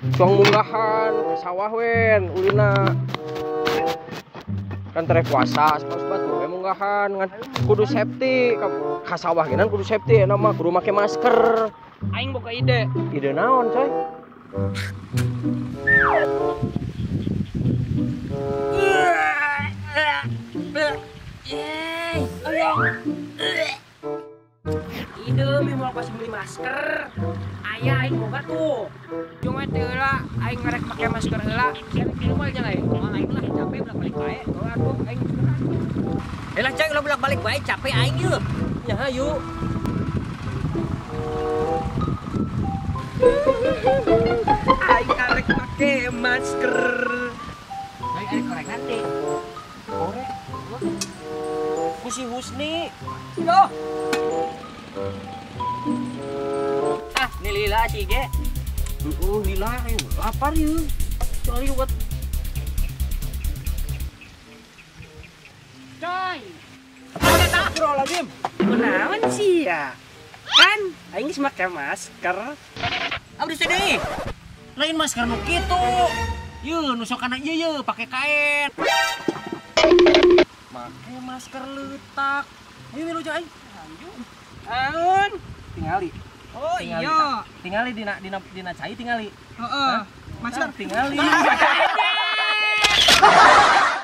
Cuang munggahan ke sawah wen ulina. Kan tere puasa, saos batur we munggahan ngan kudu safety ka sawah geunan kudu safety eta mah kudu make masker. Aing boga ide. Ide naon, coy? Ide mi mau pas beli masker. Ayah aing boga tuh. Jung we teu heula aing ngarek make masker heula. Sia kieu mah nya aing. Moal aing lah capek bolak-balik bae. Oh atuh aing Helah coy ulah bolak-balik bae capek aing yeuh. Ya hayu. Aing karek make masker. Aing arek korek nanti. Korek. Ku si Husni. Yo. Ah, ini lila sih ge. Lila lapar yeuh. Coy buat. Coy. Astagfirullahaladzim. Kunaon sih ya? Kan aing geus make masker. Abdi sedih. Lain masker nu kitu. Yeuh nu sok kana ieu yeuh pake kain. Make masker leutak. Ayo milu jeung aing. Aun. Tingali. Oh iya. Tingali dina dina dina cai tingali. Heeh. Masker tingali.